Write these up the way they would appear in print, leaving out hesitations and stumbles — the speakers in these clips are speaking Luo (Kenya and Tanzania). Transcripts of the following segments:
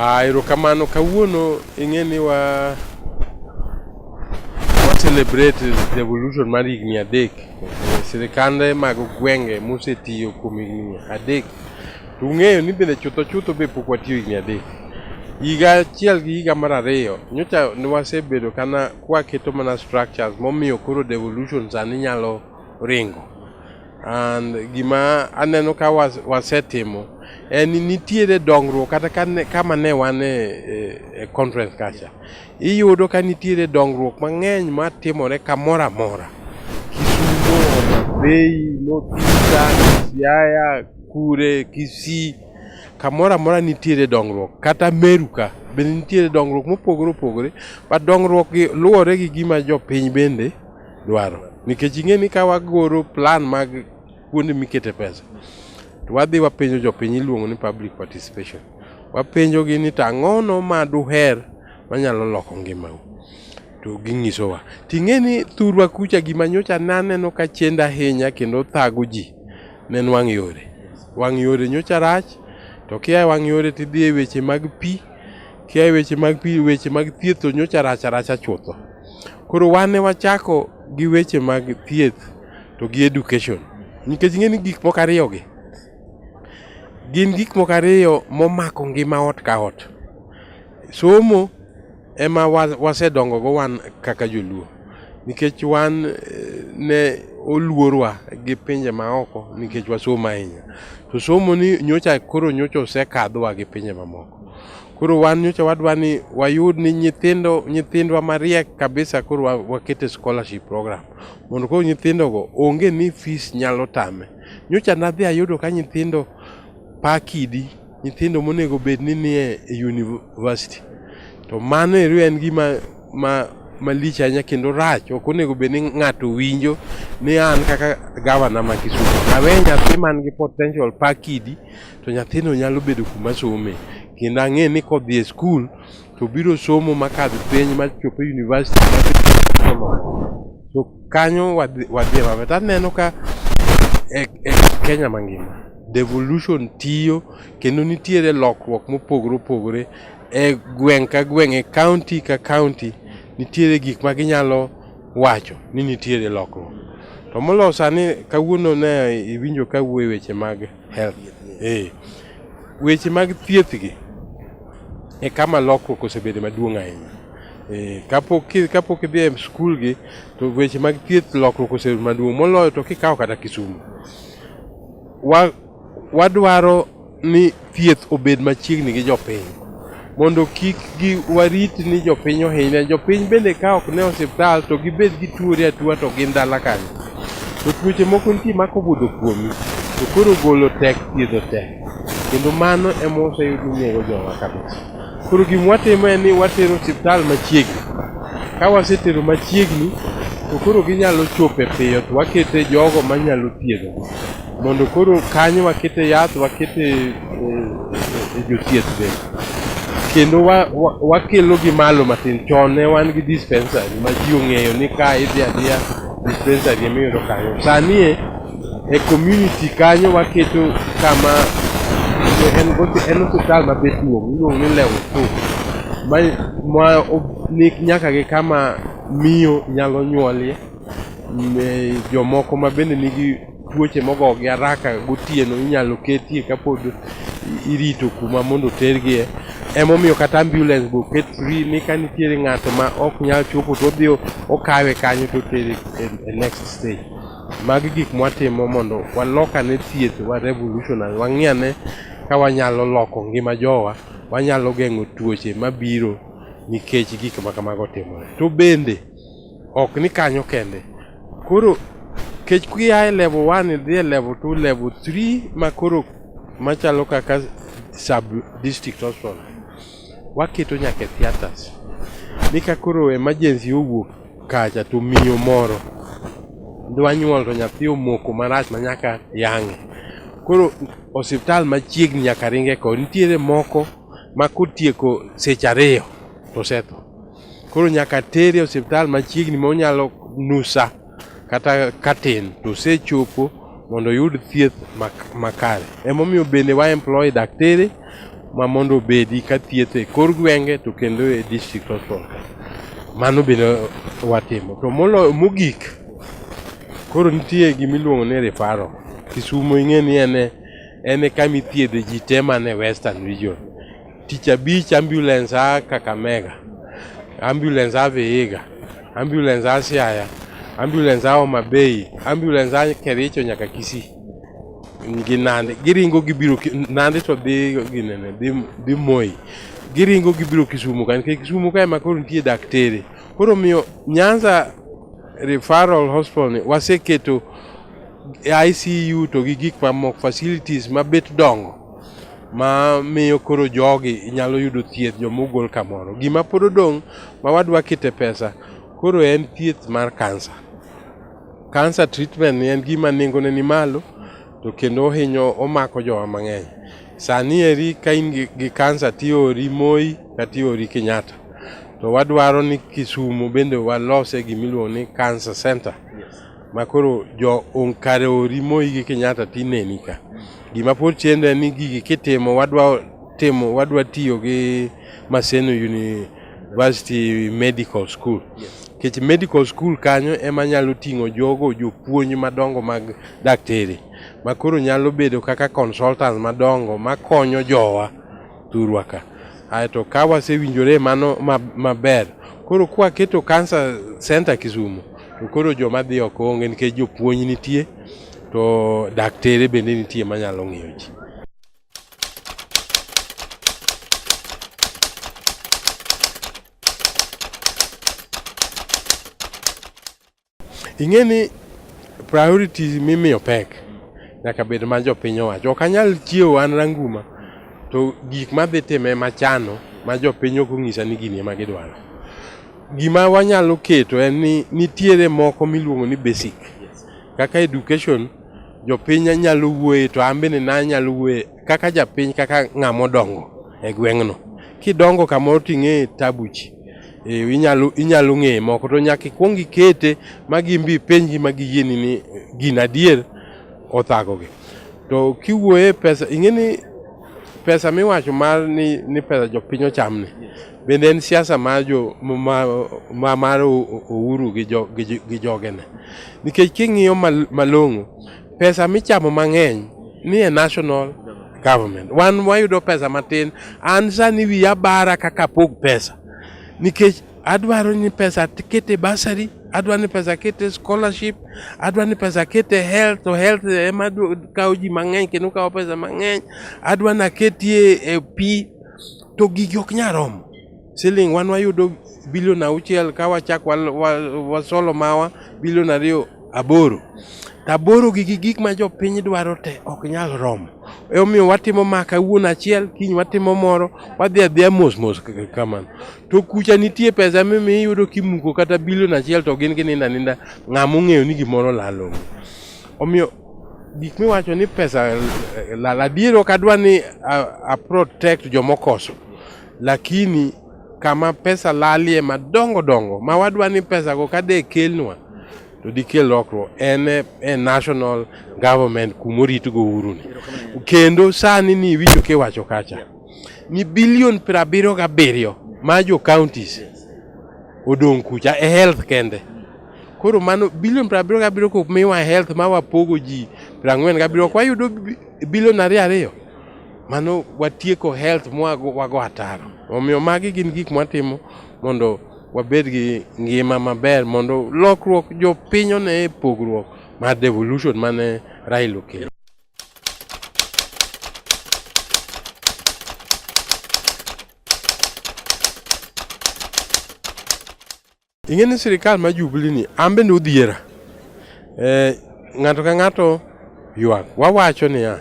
Ah, erokamano kawuono ing'e ni wa celebrate devolution mar higni 3. Sirikande mag gwenge mosetiyo kuom higni 3. To ung'eyo ni bende chutho chutho be pok watiyo higni 3. Higa achiel gi higa mar ariyo nyocha ne wasebedo kana kwaketo mana structures momiyo koro devolution sani nyalo ringo. And gima aneno ka wasetimo en ni nitiere dongruok kata kama ne wan e conference kacha. Iyudo ka nitiere dongruok mang'eny matimore kamoro amora. Kisumo, Homa Bay, North Eastern, Siaya, Kure, Kisii, kamoro amora nitiere dongruok. Kata Meru ka bende nitiere dongruok mopogore opogore. But dongruok gi luwore gi gima jopiny bende dwaro. Nikech ing'e ni ka wagoro plan mag kuonde mikete pesa, to wadhi wapenjo jopiny iluongo ni public participation. Wapenjo gi ni to ang'ono ma duher manyalo loko ngimau. To ging'isowa. Ting'e ni thurwa kucha gima nyocha naneno ka chendo ahinya kendo thago ji ne en wang' yore. Wang' yore nyocha rach, to kia e wang' yore tidhi e weche mag pi, kia e weche mag pi, weche mag thieth to nyocha rach aracha chutho. Koro wan ne wachako gi weche mag thieth to gi education. Nikech ing'e ni gik moko ariyo gi gin gik moko ariyo momako ngima ot ka ot. Somo ema wasedongo go wan kaka joluo. Nikech wan ne oluorwa gi pinje maoko nikech wasomo ahinya. To somo ni nyocha koro nyocha osekadhwa gi pinje mamoko. Koro wan nyocha wadwa ni wayud ni nyithindwa mariek kabisa koro wakete scholarship program. Mondo koro nyithindogo onge ni fees nyalo tame. Nyocha nadhi ayudo ka nyithindo pakidi, nyithindo monego bed ni nie university. To mano ero en gima malich ahinya kendo rach. Ok onego bed ni ng'ato winjo ni an kaka gavana ma Kisumu awe nyathi man gi potential pakidi to nyathino nyalo bedo kuma some. Kendo ang'e ni kodhi e skul to biro somo makadh penj machop e university. So kanyo wadhi maber. To aneno ka e Kenya mangima devolution tiyo kendo nitiere lokruok mopogore opogore e gweng' ka gweng', e county ka county nitiere gik ma ginyalo wacho ni nitiere lokruok. To moloyo sani kawuono ne iwinjo ka wuoyo e weche mag health. Weche mag thieth gi e kama lokruok osebedo maduong' ahinya. Kapok idhi e skul gi to weche mag thieth lokruok osebedo maduong' moloyo to kikawo kata Kisumu. Wadwaro ni thieth obed machiegni gi jopiny mondo kik gi warit ni jopiny ohinyre. Jopiny bende ka ok ne osiptal to gibed gituore atua to gin dala kanyo. To tuoche moko nitie ma kobudho kuomi to koro golo tek thiedho tek. Kendo mano ema oseyud ni nego jowa kabisa. Koro gima watimo en ni watero osiptal machiegni. Ka wasetero machiegni to koro ginyalo chope piyo to wakete jogo manyalo thiedhogi. Mondo koro kanyo wakete yath, wakete jothieth bende. Kendo wakelo gi malo matin. Chon ne wan gi dispensary ma ji ong'eyo ni ka idhi adhiya dispensary ema iyudo kanyo. Sani e community kanyo waketo kama en osiptal ma be duong' iluongo ni level 2 ma ni nyaka gi kama miyo nyalo nyuolie. Jomoko ma bende nigi tuoche mogogi haraka gotieno inyalo ketie kapod irito kuma mondo otergie. Emomiyo kata ambulance be oket free ni ka nitiere ng'ato ma ok nyal chopo to odhi okawe kanyo to otere e next stage. Magi gik mwatimo mondo walok ane thieth wa revolutionize, wang'i ane ka wanyalo loko ngima jowa, wanyalo geng'o tuoche mabiro nikech gik ma kamago timore. To bende ok ni kanyo kende. Koro kech kia e level 1 idhi e level 2, level 3 ma koro machalo kaka sub district hospital. Waketo nyaka e theatres. Ni ka koro emergency owuok kacha to miyo moro dwa nyuol to nyathi omoko marach ma nyaka yang'e. Koro osiptal machiegni nyaka ringe kode. Nitiere moko ma kotieko seche 2 to osetho. Koro nyaka tere e osiptal machiegni ma onyalo nusa kata katin to osechopo mondo oyud thieth makare. Emomiyo bende wa employ daktere. ma mondo obedi ka thieth e kor gwenge to kendo e district hospital ka. Mano bende watimo. To moloyo mogik, koro nitie gima iluongo ni referral. Kisumo ing'e ni en en e kama ithiedhe ji te man e Western Region. Tich abich ambulance a Kakamega, ambulance a Vihiga, ambulance a Siaya, ambulance a Homa Bay, ambulance a Kericho nyaka Kisii gi Nandi. Giringo gibiro Nandi to dhi ginene dhi, dhi Moi. Giringo gibiro Kisumu ka nikech Kisumu ka ema koro nitie daktere. Koro omiyo Nyanza Referral Hospital ni waseketo ICU to gi gik mamoko facilities mabet dongo ma miyo koro jogi nyalo yudo thieth joma ogol kamoro. Gima pod odong' ma wadwa kete pesa koro en thieth mar kansa. Kansa treatment ni en gima nengone ni malo to kendo ohinyo omako jowa mang'eny. Sani eri ka in gi kansa tiori Moi kata iori Kenyatta. To wadwaro ni Kisumu bende walose gimiluongo ni cancer center. Ma koro jo kare ori Moi gi Kenyatta tineni ka. Gima pod chendo en ni gigi kitimo wadwa timo wadwa tiyo gi Maseno University Medical School. Nikech medical school kanyo ema nyalo ting'o jogo jopuonj madongo mag daktere ma koro nyalo bedo kaka consultants madongo makonyo jowa thurwa ka. Aeto ka wasewinjore mano maber, koro kwaketo cancer center Kisumu to koro joma dhi oko onge nikech jopuonj nitie to daktere bende nitie manyalo ng'iyo ji. Ing'e ni priorities mimiyo pek nyaka bed ma jopiny owacho. Ok anyal chiewo an Ranguma to gik madhi timo ema chano ma jopiny ok onyisa ni gini ema gidwaro. Gima wanyalo keto en ni nitiere moko miluongo ni basic kaka education jopiny nyalo wuoye to an bende nanyalo wuoye kaka japiny kaka ng'ama odongo e gweng'no. Kidongo kamoro to ing'e tabuchi e, inyalo inyalo ng'eye moko to nyaka ikwong ikete ma gin be ipenjgi ma giyieni ni gino adier othagogi. To kiwuoye pesa ing'e ni pesa miwacho mar ni, ni pesa jopiny ochamni bende en siasa mar jo ma, ma, mar Uhuru gi, jo, gi, gi jogene nikech king'iyo mal, malong'o pesa michamo mang'eny ni e national government wan wayudo pesa matin an sani wiya bara kaka pog pesa nikech adwaro ni pesa kete bursary adwaro ni pesa kete scholarship adwaro ni pesa kete health to health ema kawo ji mang'eny kendo kawo pesa mang'eny adwa ni aketie e pi to gigi ok nyal romo siling wan wayudo bilion auchiel ka wachak wasolo mawa bilion ariyo aboro to aboro gi gi gik ma jopiny dwaro te ok nyal romo emomiyo watimo ma kawuono achiel kiny watimo moro wadhi adhiya mos mos kamano to kucha nitie pesa mimi iyudo kimuko kata bilion achiel to gin gininda aninda ng'ama ong'eyo ni gimoro lal onge omiyo gik miwacho ni pesa lal adier ok adwa ni a protect jomokoso lakini kama pesa lalie madongo dongo ma wadwa ni pesa go kade kelnwa to dikel lokruok en e national government kumoritgo uhuru ni kendo sani ni iwinjo kiwacho kacha ni bilion 77 ma jo counties odong' kucha e health kende koro mano bilion 77 komiwa health ma wapogo ji 47 ok wayudo bilion ariyo ariyo mano watieko health mwago wago ataro omiyo magi gin gik mwatimo mondo wabed gi ngima maber mondo lokruok jopiny one pogruok mar devolution mane Raila okelo. Ing'e ni sirikal ma Jubilee ni an bende odhiera. Eh, ng'ato ka ng'ato ywak. Wawacho niya,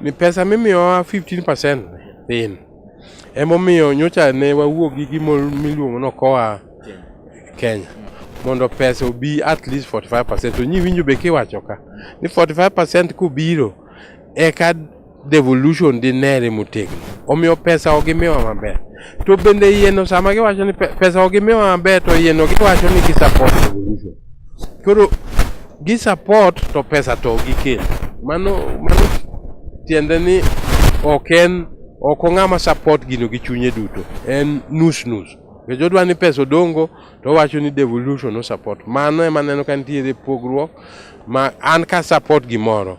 ni pesa mimiyowa 15% thin. Emomiyo nyocha ne wawuok gi gima miluongo ni Okoa Kenya mondo pesa obi at least 45%. To nyiwinjo be kiwacho ka ni 45% kobiro eka devolution dinere motegno. Omiyo pesa ok gimiwa maber. To bende yieno sama giwacho ni pesa ok gimiwa maber to yieno giwacho ni gi support devolution. Koro gi support to pesa to ok gikel. Mano mano tiende ni ok en Ok ong'ama support gino gi chunye duto. En nus nus. Nikech odwa ni pesa odongo to owacho ni devolution o support. Mano ema aneno ka nitiere pogruok ma an ka support gimoro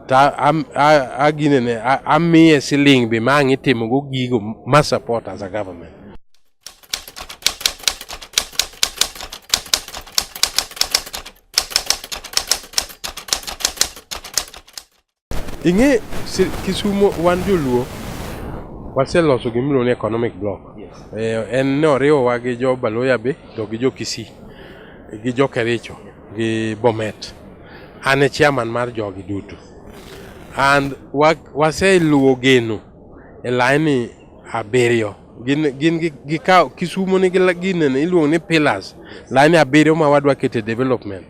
to aginene amiye siling be ma ang' itimogo gigo ma support as a government. Ing'e Kisumo wan joluo waseloso gima iluongo ni economic block. Yes. En ne oriwowa gi jo Baloya be to gi jo Kisii gi jo Kericho gi Bomet. An e chairman mar jogi duto. And waseluwo geno e laini abiriyo. Gin gikawo Kisumo nigi ginene iluongo ni pillars, laini abiriyo ma wadwa kete development.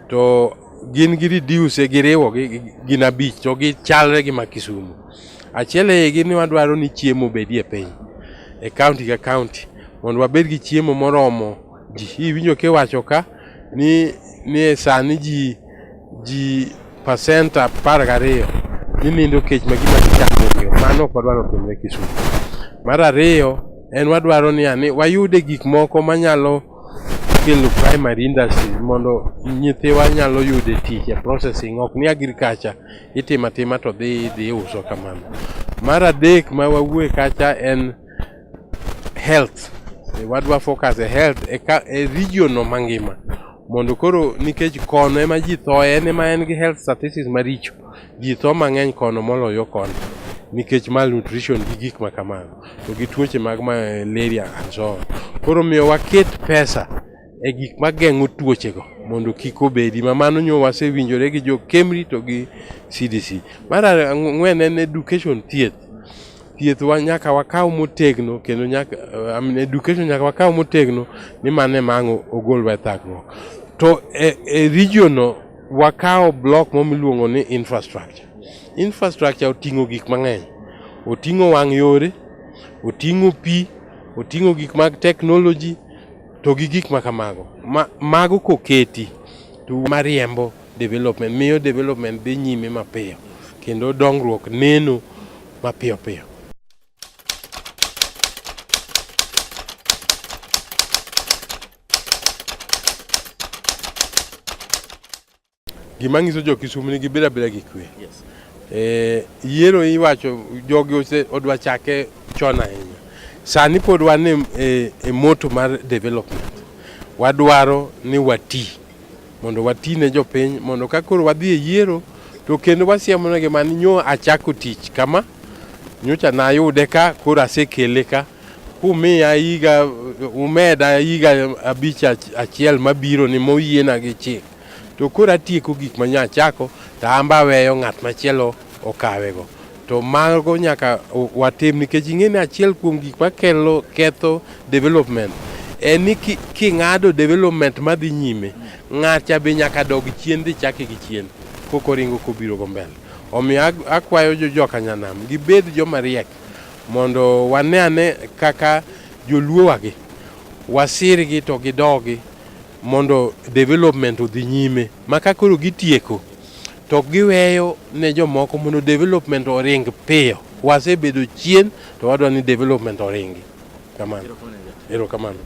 To gin gi reduce giriwo gi gin abich to gichalre gi ma Kisumu. Achiel e igi ni wadwaro ni chiemo obedie e piny e county ka county mondo wabed gi chiemo moromo ji. Iwinjo kiwacho ka ni ni sani ji pasent 12 ni nindo kech ma gima gichamo onge. Mano ok wadwaro timre Kisumu. Mar ariyo en wadwaro ni ani wayude gik moko manyalo kelo primary industry mondo nyithiwa nyalo yude tich e processing ok ni agriculture itimo atima to dhi idhi iuso kamano. Mar adek ma wawuoye kacha en health. Wadwa focus e health e region no mangima mondo koro nikech kono ema ji thoye en ema en gi health statistics maricho. Ji tho mang'eny kono moloyo koni nikech malnutrition gi gik ma kamago to gi tuoche mag malaria and so on. Koro omiyo waket pesa e gik mageng'o tuochego mondo kik obedi ma mano nyo wasewinjore gi jo KEMRI to gi CDC. Mar ang'wen en education thieth. Thieth wa nyaka wakaw motegno kendo nyaka I mean, education nyaka wakaw motegno ni mano ema ang' ogolwa e thagruok. To e region no wakawo block mo miluongo ni infrastructure. Infrastructure oting'o gik mang'eny. Oting'o wang' yore, oting'o pi, oting'o gik mag technology to gi gik ma kamago. Mago koketi to mariembo development miyo development dhi nyime mapiyo kendo dongruok neno mapiyo piyo. Gima nyiso jo Kisumu ni gibed abeda gi kwe. Yes. Yiero iwacho jogi odwa chake chon ahinya. Sani pod wan e moto mar development. Wadwaro ni wati mondo wati ne jopiny mondo ka koro wadhi e yiero to kendo wasiemonegi mani nyo achako tich kama nyocha nayude ka koro asekele ka kumiya higa umeda higa abich achiel mabiro ni moyiena gi chik to koro atieko gik ma nyachako to an be aweyo ng'at machielo okawego. To mago nyaka watim nikech ing'e ni achiel kuom gik makelo ketho development en ni king'ado development madhi nyime, ng'acha be nyaka dog chien dhi chake gi chien kokoringo kobiro go mbele. Omiyo akwayo joka nyanam gibed joma riek mondo wane ane kaka joluowagi wasirgi to gidogi mondo development odhi nyime ma ka koro gitieko to giweyo ne jomoko mondo development oring piyo. Wasebedo chien to wadwa ni development oringi. Kamano. Erokamano.